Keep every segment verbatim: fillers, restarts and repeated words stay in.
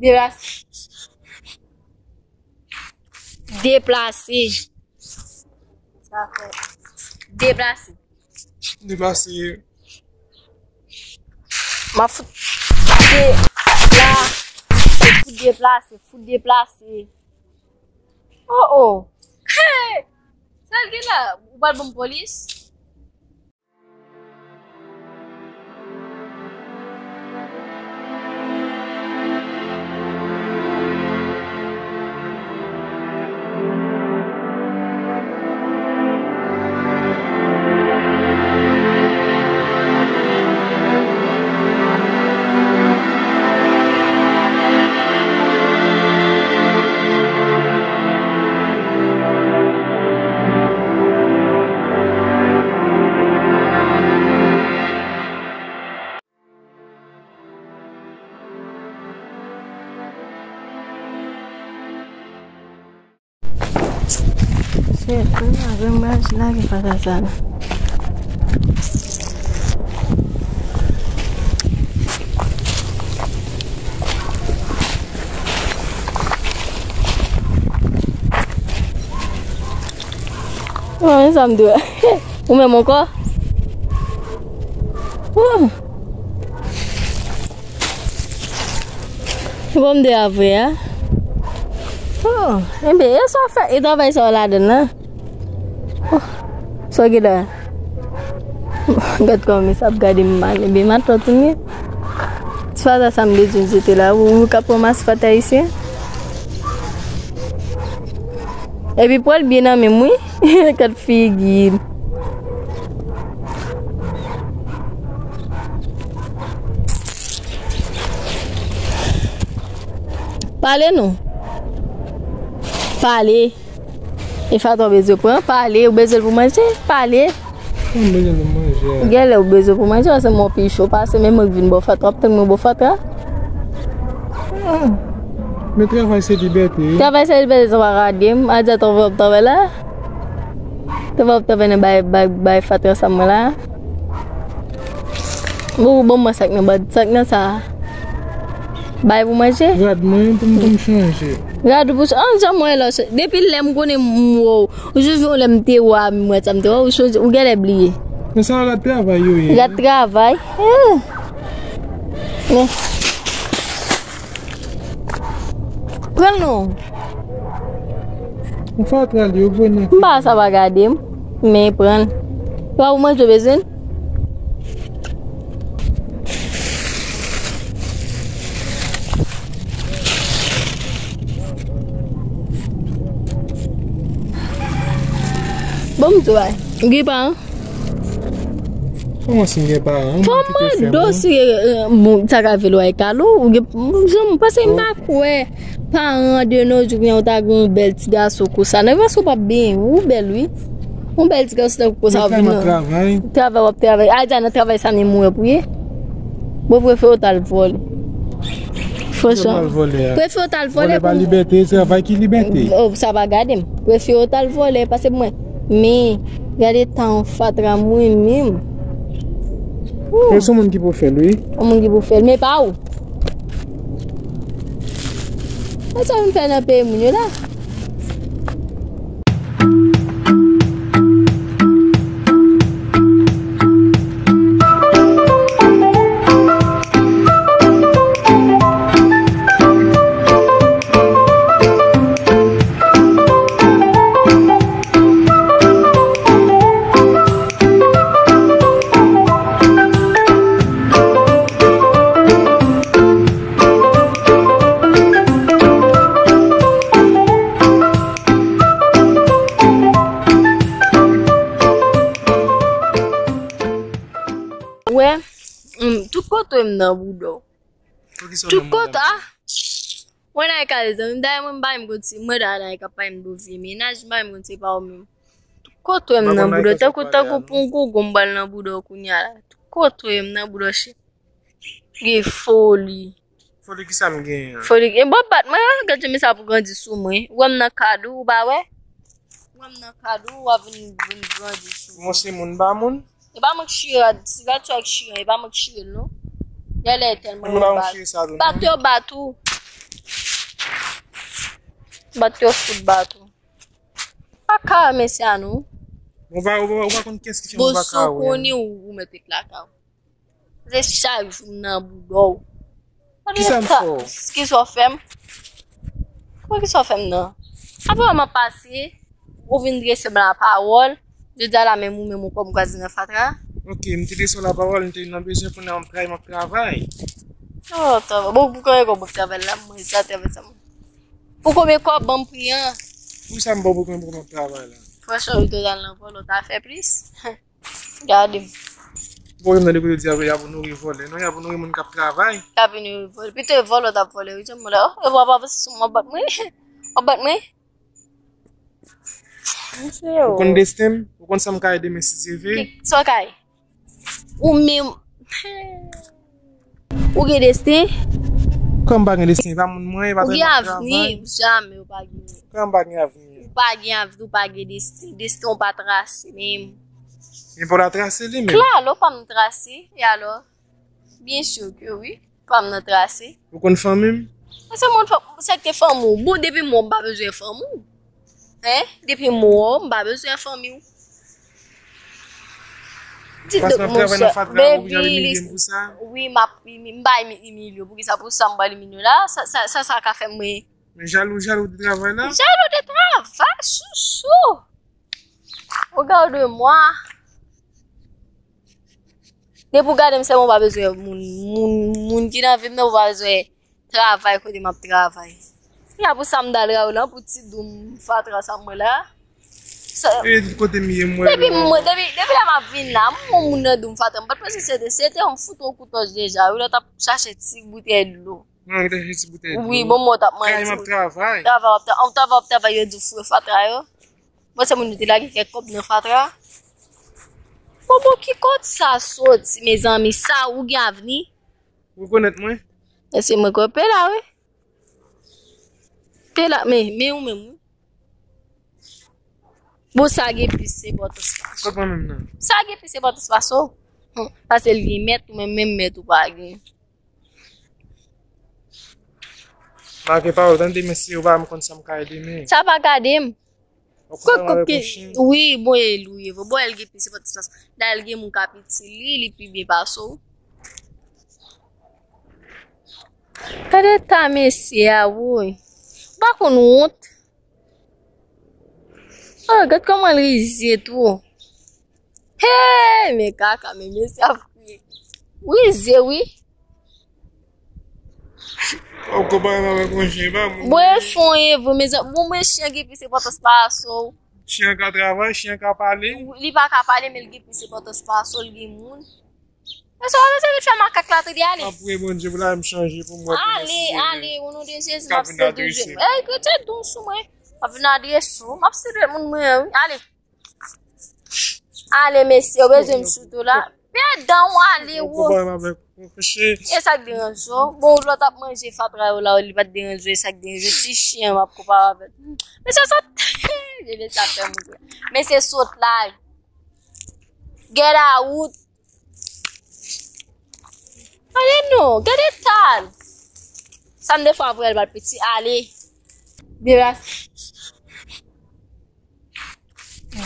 Deplase. Deplase. Sa fè. Deplase. Deplase. M ap fout de la. Fout deplase. Fout deplase. Oh, oh. Hey! Sa l gen la? Ou pral ban m polis? Chèf, mwen pa janm rache lage fatra sa la. Mwen sa m dwe. Ou menm ankò? Wouh. Bon, m de avre a. Oh, enben, e sa w fè, e travay sa w ladan l lan? Oh, sa w gen la? Gad kòman sa ap gade m mal, enben, matant ou ye. Ti fatra sa m bezwen jete la, ou, ou ka pran m asfalt ayisyen? Epi pral byen nan menm, wi. Gad figi l. Pale non. Pale. E fatra w bezwen pran, pale. Ou bezwen l pou manje? Pale. Mwen bezwen pou manje. Genlè ou bezwen pou manje, paske mwen pi cho pase, men mwen k vin ba w fatra, w ap tann mwen ba w fatra. Ah. Men travay se libète, wi. Travay se libète, sa pa rade m. A di atò w ap travay la. Te va ap travay nan bay, bay, bay fatra sa mwen la. Ou ban mwen sa k nan bad, sa k nan sa. Bay pou manje. Rad mwen pou m, pou m chanje. Rad ou pou ch-, an, jan mwen la, depi lè m konnen m wè w, ou jis yon lè m te wè w, mwen sa m te wè w, ou chanje, ou genlè bliye. Men sa rad travay yo ye. Rad travay. Eh. Men. Pran l non. Ou fatra li, ou voye nan. M pa sa pa gade m, men pran l. Ou pa pou manje w bezwen l? Bon, m tou bay. Ou gen paran? Kòman si m gen paran? Fò m mande w si, eh, bon, sa ka vle w ay kado, ou gen, m, m panse m pa kwè paran de nos jours, kounye a ou ta gen yon bèl ti gason konsa. Nan paske w p ap benyen, ou bèl, wi. Yon bèl ti gason tankou konsa w ap vin nan travay. Travay w ap travay. A di a nan travay sa menm ou wè pou ye. Bon, prefere w t al vòlè. Franchman. Prefere w t al vòlè. Vòlè pa libète, se travay ki libète. Oh, sa pa gade m. Prefere w t al vòlè, pase mwen. Men, gade tan fatra mwen menm. Wou. Men se yon moun ki pou fè l, wi. Yon moun ki pou fè l, men pa ou. Sa sa vin fè nan peyi moun yo la? Wè, mm, tout kote m nan bouda w. Tout kote, ah. Mwen nan kay zanmi m, dayè mwen m pa menm konn si, mwen dayè nan kay pa menm do vye mennaj, m pa menm konn si se pa ou menm. Tout kote m nan bouda, tankou, tankou pou yon gogo m pral nan bouda w kounye a la. Tout kote m nan bouda w, cheri. Gen foli. Foli kisa m genyen an? Foli, e bon bat mwen, gad jan mesye ap grandi sou mwen. Ou wè m nan kad ou, ou pa wè? Ou wè m nan kad ou, w ap vin, vin grandi sou mwen. Mwen se moun pa moun? E pa mwen k chire rad, si rad sa w k chire, e pa mwen k chire l non. Genlè tèlman yo bat. Bat yo bat ou. Bat yo fout bat ou. Pa ka mesye a non. Ou pa, ou pa, ou pa konn kiyès ki fè m pa ka wè. Bon, si w konnen ou, ou mèt ret lakay ou. Se chak jou m nan bouda w. Kisa m fè w? Kisa w fè m? Kisa w fè m nan? Apre m ap pase, ou vin drese m lapawòl. Jodi a la menm ou menm ou kòm gaz nan fatra. Ok, m te drese w lapawòl, m te nan bezwen pou nan kay m ap travay. Oh, ta, bon, pou kòman kòm w ap travay la, mwen sa travay sa mwen. Pou konbyen kòb ban m pri an? Pou sa m ba w pou konbyen kòb m ap travay la? Franchman, ou te al nan vòlò, w ta fè plis. Gade m. Bon, yo tande kote di y ap, y ap onore vòlè. Non, y ap onore moun k ap travay. Y ap onore vòlè. Pito e vòlè w t ap vòlè, wi, janm la. E w ap avanse sou mwen, w ap bat mwen. W ap bat mwen. Ou konn desten m? Ou konn sa m ka ye demen si Dye vle? Sa w ka ye? Ou menm. Ou gen desten? Kòman m pa gen desten? E pa moun mwen ye, e pa travay m ap travay. Ou gen avni? Jamè ou pa gen. Kòman m pa gen avni? Ou pa gen avni, ou pa gen desten. Desten ou pa trase menm. Men pa w ta trase li menm. Klalo pa m trase, e alò? Byen si ke wi. Pa m nan trase. Ou konn fanmi m? Mwen se moun fanm, sa k te fanmi w? Bon, depi m wè w, m pa bezwen fanmi w. Hein? Depi m wè w, m pa bezwen fanmi w. Di dòk monchè, baby, wi, m ap, m pa imilye w. Poukisa? Pou sa m pral imilye w la? Sa, sa, sa, sa ka fè mwen. Men jalou, jalou de travay la? Jalou de travay, chouchou. Regarde-moi. Depi w gade m sèlman, w pa bezwen moun, moun, moun ki nan vi m nan, w pa bezwen travay kote m ap travay. Se la pou sa m dal rayo lan, pou ti doum fatra sa mwen la. Sa, e tout kote m ye, m wè depi mwen, depi, depi lè m ap vin la, m wè moun nan doum fatra, m pa t panse se te, se te yon fout yon koutòj deja, wi, lè w t ap chache ti boutèy dlo. Mwen, m te chache ti boutèy dlo. Wi, bon, mwen t ap manje. Kay m ap travay. Travay, w ap tra-, travay, w ap travay, yo di w foure fatra yo. Bon, se moun yo te lage kèk kòb nan fatra. Bon, bon, ki kote sa soti, mezanmi? Sa ou gen avni? Ou rekonèt mwen? Èske mwen kwè pe la, wi? Pe la, men, men ou menm, wi. Bon, sa gen plis enpòtans pase w. Kot mwen menm nan? Sa gen plis enpòtans pase w. Hum, paske l gen mèt, ou menm, menm mèt ou pa gen. Make pawòl, tande, men si yo pa m konn sa m ka ede men. Sa pa gade m. Ou konprann avèk yon chen? Wi, bon, e l ou ye vre. Bon, e l gen plis enpòtans pase w. Dayè, l gen moun k ap itil li, li pi byen pase w. Gade eta mesye a, woy. Ou pa konn wont? Oh, gad kòman l rizye tou. Hey, men kaka, men mesye ap kriye. Rizye, wi. Ou konpare m avèk yon chen, pa moun. Bon, e fon ye vre, mezanmi. Bon, men chen gen plis enpòtans pase w. Chen an ka travay, chen an ka pale. Li pa ka pale, men l gen plis enpòtans pase w, l gen moun. Men sa w ap fè makak la tande, ale. Apre Bondye pou la m chanje pou m wè pou mwen si ale, o non de Jezi, m ap sede w. Ey, rete dous sou mwen. M ap vin adrese w. M ap sede moun mwen an, wi. Ale. Ale, mesye, ou bezwen m sou tou la. Pèdan w ale, wo. E sa k deranje w? Bon, lè w t ap manje fatra yo la, li pa t deranje w, e sa k deranje w? Ti chen, m ap konpare avèk. Men se sòt. Men se sòt la. Get out. Ale non, gade eta l. Sa m defwa vre l bat piti, ale. Deplase.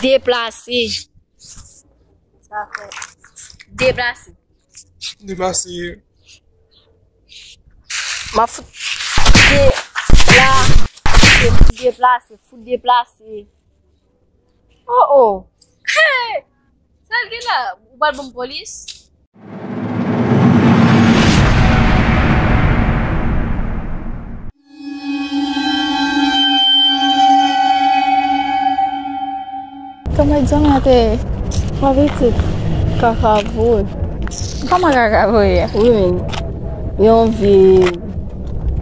Deplase. Sa fè. Deplase. Deplase. M ap fout deplase, fout deplase, fout deplase. Oh, oh. Hey! Sa l gen la? Ou pral ban m polis? Kòman egzamen an te ye? Mwen pitit. Kaka vre. Kòman kaka vre a? Wi, men. Yon vye,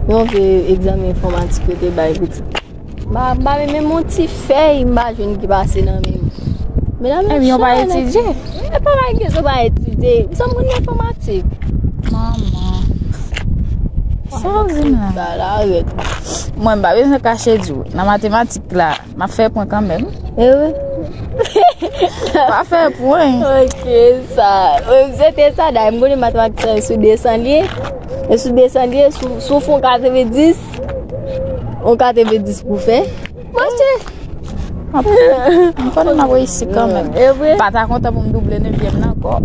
yon vye egzamen enfòmatik yo te bay pitit. M pa, m pa menm yon ti fèy m pa jwenn ki pase nan men m. Medam, ebyen, w pa etidye? E pa bagay kesyon pa etidye. Sa m konn nan enfòmatik. Manman. Sa w di m la? Ba la rèd. Mwen, m pa bezwen kache di w. Nan matematik la, m ap fè pwen kanmenm. E wi. Pa fè pwen. Ok, sa. Se te sa, dayè, m konnen matematik sa, e sou desan li ye. E sou desan li ye, sou, sou fon katrevenndis. On katrevenndis pou fè. Monchè. M konnen m ap reyisi kanmenm. E vre? Pa ta kontan pou m double nevyèm nan ankò.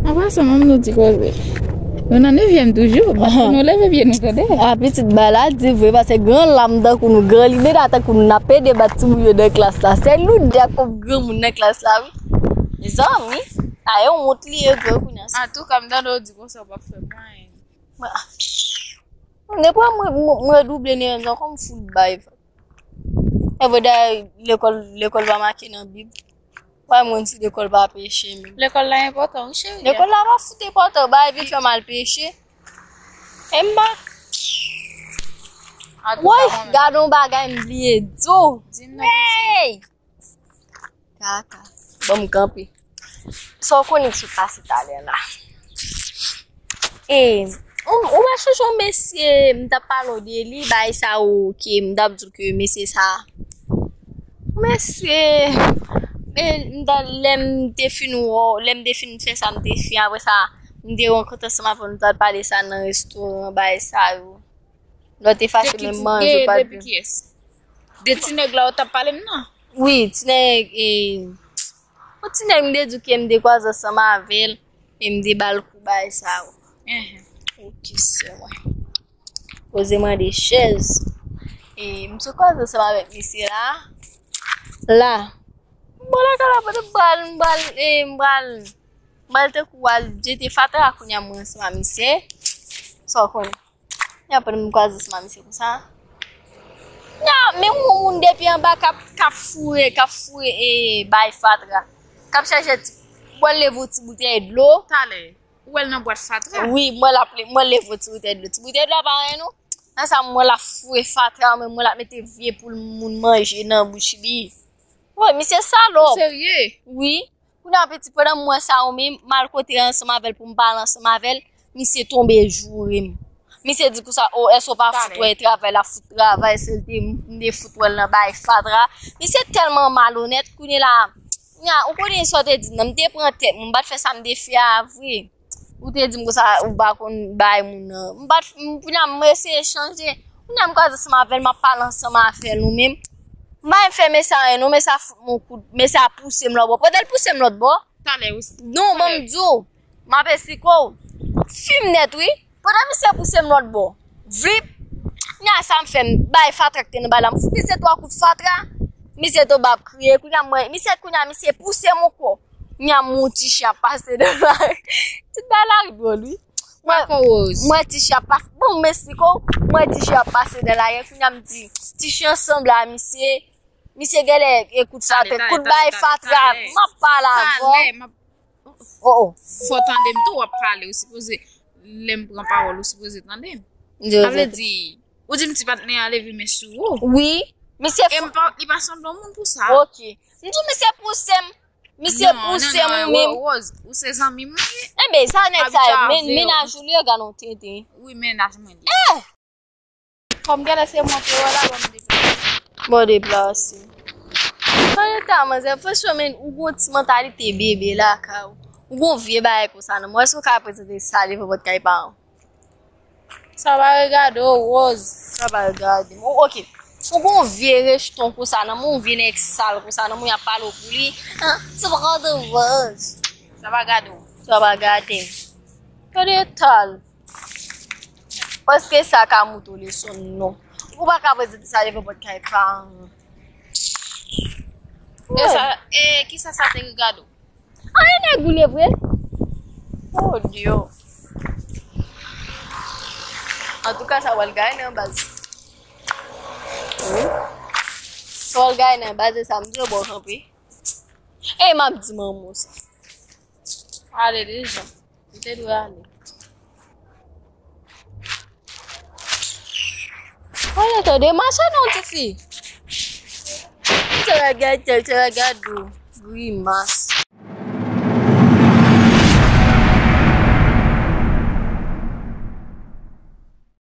An pasan, manmi nou di koze. Nou nan nevyèm toujou, bat pou nou leve pye nou, tande. A, pitit, bay la di vre, paske gran lam tankou nou, gran lidera tankou nou, n ap ede bat timoun yo nan klas la. Se nou de kòm granmoun nan klas la, wi. Mezanmi, a, e wont li ye vre kounye a. Antouka, m tande w di konsa, w p ap fè mwayen. Mwen, mwen, mwen, mwen double nevyèm nan, kòm fout bay. E vre, dayè, lekòl, lekòl pa make nan Bib. Wè, mwen di lekòl pa peche, men. Lekòl la enpòtan, wi, cheri. Lekòl la pa fout enpòtan, bay vin fè m al peche. E m pa. Woy, gade yon bagay m bliye di w. Di m non, pitit. Hey! Kaka. Bon, m kanpe. Sa w konnen ki sot pase talè la? E, ou, ou pa sonje yon mesye, m t ap pale w de li, bay sa yo, ke m t ap di w ke mesye sa. Mesye, e, m t, lè m te fin wè, lè m te fin fè sa, m te fin, apre sa, m te rankontre ansanm avè w, nou t ap pale sa nan restoran, bay sa yo. Lè w te fache, menm manje w pa t vin. De kiyès? De ti nèg la ou t ap pale m nan? Wi, ti nèg, e, yon ti nèg m te di w ke m te kwaze ansanm avè l, e m te ba l kou bay sa yo. Enhen. Ok, sè mwen. Koze mande chèz. E, m sot kwaze ansanm avèk misye la. La. M bò lakay la, pote m pral, m pral, e, m pral, m pral tankou al jete fatra kounye a mwen ansanm a misye. Sa w konnen. Epi m kwaze ansanm a misye konsa. Nya, men yon moun depi anba k ap, k ap foure, k ap foure, e, bay fatra. K ap chèche ti, mwen leve yon ti boutèy dlo. Talè, ou wè l nan bwat fatra? Wi, mwen l ap, mwen leve yon ti boutèy dlo. Ti boutèy dlo a pa anyen non. Nan sa, mwen l ap foure fatra, men mwen l ap mete vye poul moun manje nan bouch li. Wi, misye salòp. Ou serye? Wi. Kounye a piti, pandan m wè sa yo menm, m al kote ansanm avè l pou m pale ansanm avè l, misye tonbe joure m. Misye di konsa, o, èske w pa fout wè travay la, fout travay, se l te, m te fout wè l nan bay fatra. Misye tèlman malonèt, kounye la, nya, ou konnen sa w te di m nan, m te pran tèt mwen, m pa t fè sa m te fè a vre. Ou te di m konsa, ou pa konn bay moun nan. M pa t, m, kounye a m eseye chanje. Kounye a m kwaze ansanm avè l, m ap pale ansanm avè l, ou menm. M pa menm fè mesye a anyen non, mesye a fout m yon kout, mesye a pouse m lòtbò. Pandan l pouse m lòtbò, talè, wi. Non, ban m di w, m ap esplike w. Fim nèt, wi. Pandan misye pouse m lòtbò, vip, nya sa m fè, m bay fatra k te nan bay la, m fout misye twa kout fatra, misye tonbe ap kriye, kounye a m wè, misye, kounye a misye pouse m ankò, nya m wè yon ti chen ap pase nan lari, ti bay lari dwòl, wi. Mwen, mwen ti chen ap pase, bon, m esplike w, mwen ti chen ap pase nan lari, kounye a m di, ti chen sanble a misye, misye genlè e kout fatra, kout bay fatra, m ap pale avè w. Oh, oh. Fò w tande m tou, w ap pale, ou sipoze, lè m pran pawòl, ou sipoze tande m. Sa vle di, ou di m ti patnè a leve men sou ou. Wi, misye. E m pa, li pa sanble yon moun pou sa. Ok. M di w misye pouse m. Misye pouse m ou menm. Rose, ou se zanmi m ou ye. Enben, sa nèg sa, men, mennaj ou li, gade yon tenten. Wi, mennaj mwen li. Eh! Kòm genlè se mwen te wè la, bon, m deplase. Bon, deplase. Kòleta, manzè, franchman, men, ou gon ti mantalite bebe lakay ou. Ou gon vye bagay konsa nan men w. Èske w ka prezante sa devan pòt kay paran w? Sa pa regade w, Rose. Sa pa regade m. Ou, ok. Ou gon vye rejton konsa nan men w, ou vye nèg sal konsa nan men w, y ap pale w pou li. An, sa pa gade w, Rose. Sa pa gade w. Sa pa gade m. Kòleta. Paske sa ka moute w leson non. Ou pa ka prezante sa devan pòt kay pa. E sa, e kisa sa te regade w? Ay, nèg ou ye vre. Oh Dieu. Antouka, sa w al gaye nan baz. Sa w al gaye nan baz, e sa m di w, bon, kanpe. E m ap di manman w sa. Ale deja. Ou te dwe ale. Ale, tande, mache non, ti fi. Misye regade, misye regade ou. Grimas.